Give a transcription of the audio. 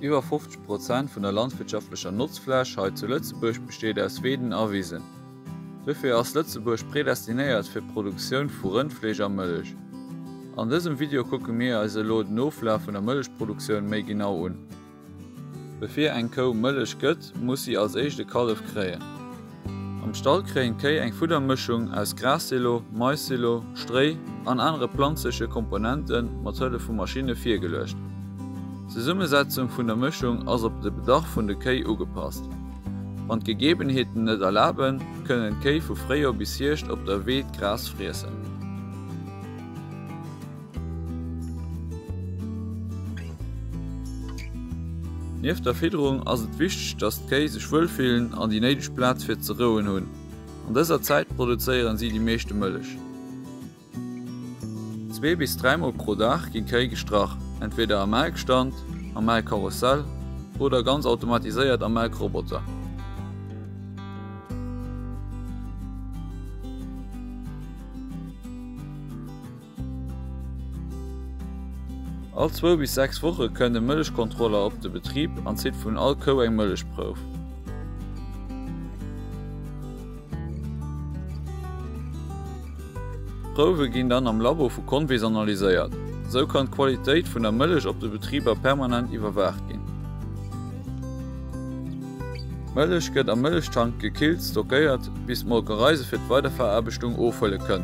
Iwwer 50 Prozent vun der landwirtschaftlecher Notzfläch hei zu Lëtzebuerg besteet aus Weeden a Wisen. Dofir ass Lëtzebuerg predestinéiert fir d'Produktioun vu Rëndfleesch a Mëllech. An dësem Video kucke mir eis elo den Oflaf vun der Mëllechproduktioun méi genau un. Bevir eng Kou Mëllech gëtt, muss si als éischt e Kallef kréien. Am Stall kréien d'Kéi eng Fuddermëschung aus Grassilo, Maissilo, Stréi an anere planzleche Komponente mat Hëllef vu Maschinne virgeluecht. D'Zesummesetzung vun der Mëschung ass op de Bedarf vun de Kéi ugepasst. Wann d'Gegebenheeten et erlaben, kënnen d'Kéi vu Fréijoer bis Hierscht op der Weed Gras friessen. Nieft der Fidderung ass et wichteg, dass d'Kéi sech wuel fillen an déi néideg Plaz fir ze rouen hunn. An dëser Zäit produzéieren si déi meeschte Mëllech. Zwee bis dräimol pro Dag ginn d'Kéi gestrach, entweder am Melkstand, am Melkkarussell oder ganz automatiséiert am Melkroboter. All zwou bis 6 Woche kënnt e Mëllechkontroller op de Betrib an zitt vun all Kou eng Mëllechprouf. D'Prouwe ginn dann am Labo vu Convis analyséiert. Esou kann d'Qualitéit vun der Mëllech op de Betriber permanent iwwerwaacht ginn. D'Mëllech gëtt am Mëllechtank gekillt stockéiert, bis d'Molkerei se fir d'Weiderveraarbechtung ofhuele kënn.